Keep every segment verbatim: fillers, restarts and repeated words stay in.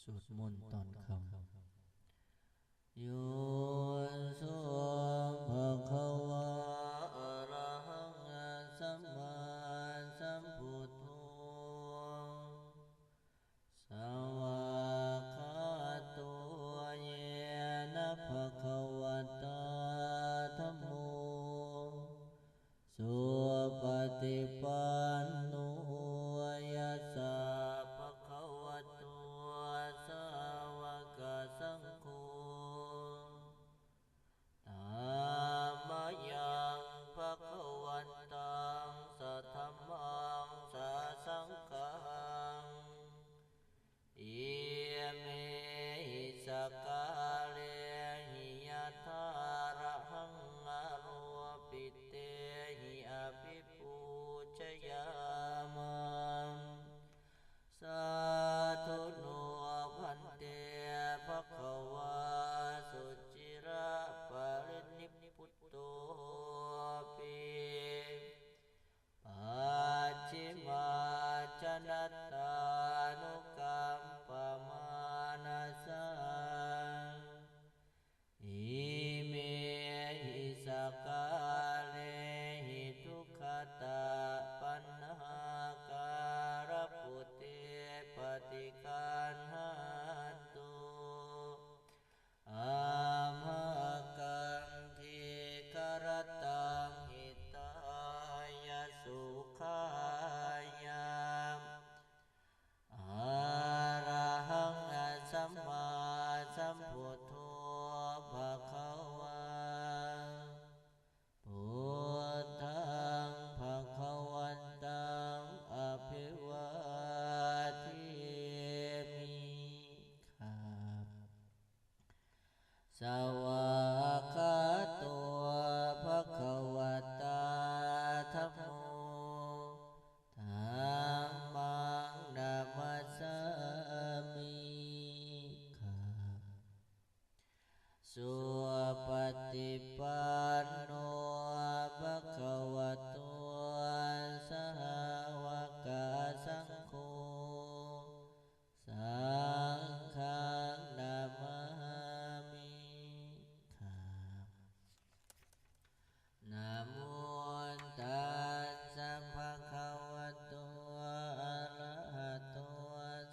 สวดมนต์ตอนค่ำ Yo so bhagavā arahaṃ sammāsambuddho, svākkhāto yena bhagavatā dhammo, supaṭipanno yassa bhagavato sāvakasaṅgho, tammayaṃ bhagavantaṃ sadhammaṃ sasaṅghaṃ, imehi sakkārehi yathārahaṃ āropitehi abhipūjayāma. Sādhu no bhante bhagavā suciraparinibbutopi, pacchimājanatānukampamānasā, imehi sakkārehi duggatapaṇṇākārabhūte paṭiggaṇhātu, amhākaṃ dīgharattaṃ hitāya sukhāya. Arahaṃ sammāsambuddho bhagavā, buddhaṃ bhagavantaṃ abhivādemi. ครับ Svākkhāto bhagavatā dhammo, dhammaṃ namassāmi. ครับ Supaṭipanno bhagavato sāvakasaṅgho, saṅghaṃ namāmi. ครับ Namo tassa bhagavato arahato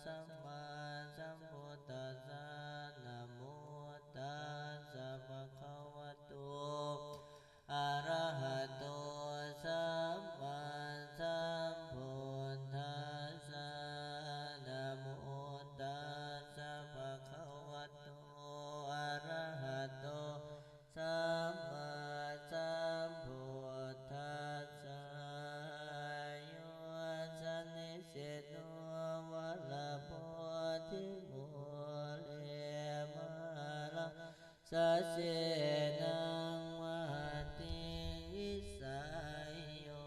sammāsambuddhassa. Namo tassa bhagavato arahato sammāsambuddhassa. Namo tassa bhagavato arahato sammāsambuddhassa. Yo sannisinno varabodhimūle, māraṃ sasenaṃ mahatiṃ vijeyyo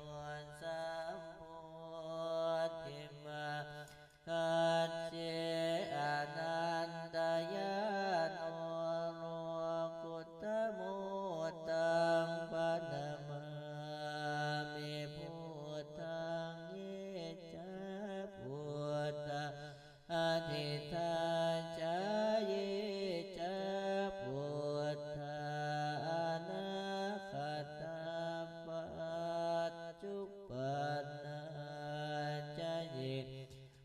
sambodhimāgacchi. Anantañāṇo lokuttamo, taṃ paṇamāmi buddhaṃ. Ye ca buddhā atītā ca, ye ca buddhā anāgatā, paccuppannā ca ye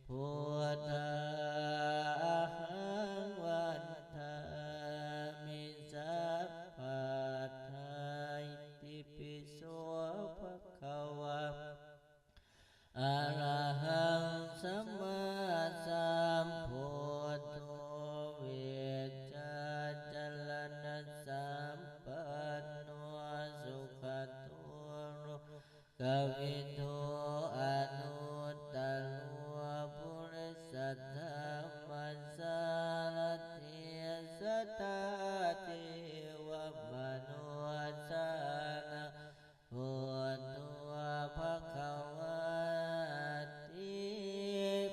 buddhā, ahaṃ vandāmi sabbadā. Itipi so bhagavā arahaṃ sammāsambuddho, vijjācaraṇasampanno sugato lokavidū, anuttaro purisadammasārathi satthā devamanussānaṃ buddho bhagavāti.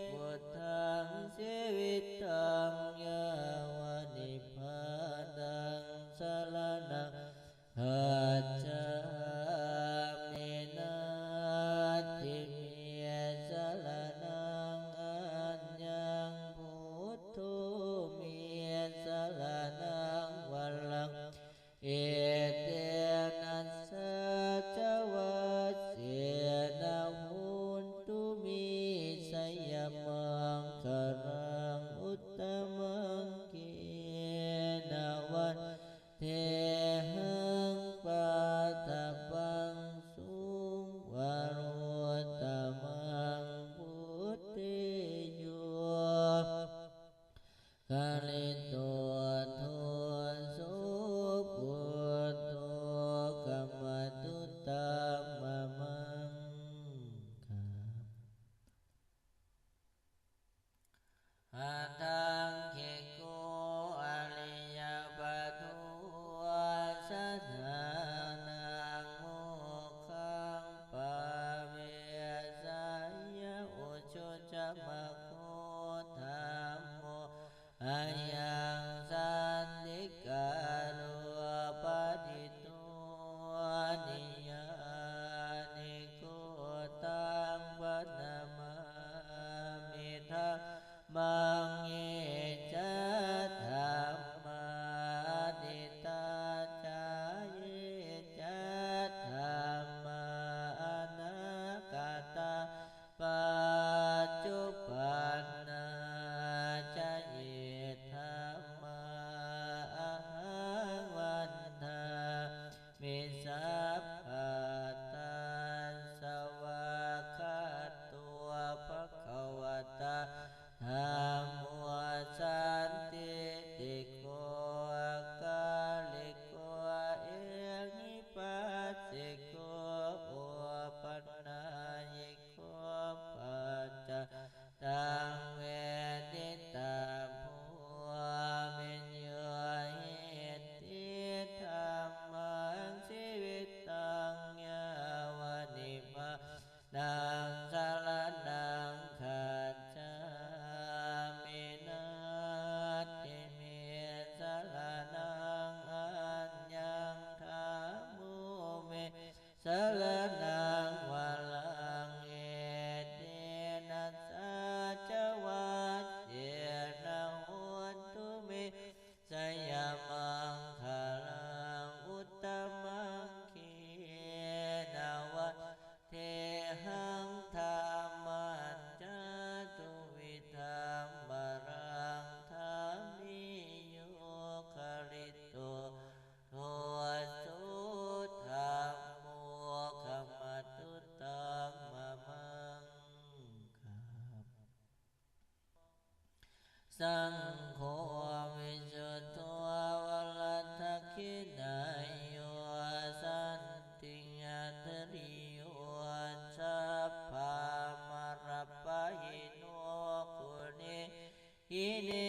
Buddhaṃ jīvitaṃ yāva nibbānaṃ saraṇaṃ gacchāmi. Natthi uttamaṅgamakkhamathaddhammo ayaṃ santikaro parittaṃ niyyāniko taṃ paṇamāmi dhammaṃ. Ye ca dhammā atītā ca ye ca dhammā anāgatā paccuppannā ca ye dhammā ahaṃ vandāmi sabbadā. Svākkhāto bhagavatā dhammo sandiṭṭhiko akāliko ehipassiko opanayiko paccattaṃ veditabbo viññūhīti. Dhammaṃ jīvitaṃ yāva nibbānaṃ saraṇaṃ gacchāmi. Natthi me saraṇaṃ aññaṃ, dhammo me saraṇaṃ varaṃ, etena saccavajjena hotu me jayamaṅgalaṃ. Uttamaṅgena vandehaṃ dhammañca dvidhaṃ varaṃ, dhamme yo khalito doso, dhammo khamatu taṃ mamaṃ. ครับ Saṅgho visuddho varadakkhiṇeyyo, santiṃ atariyyo, sabbamalappahīno, guṇehi ne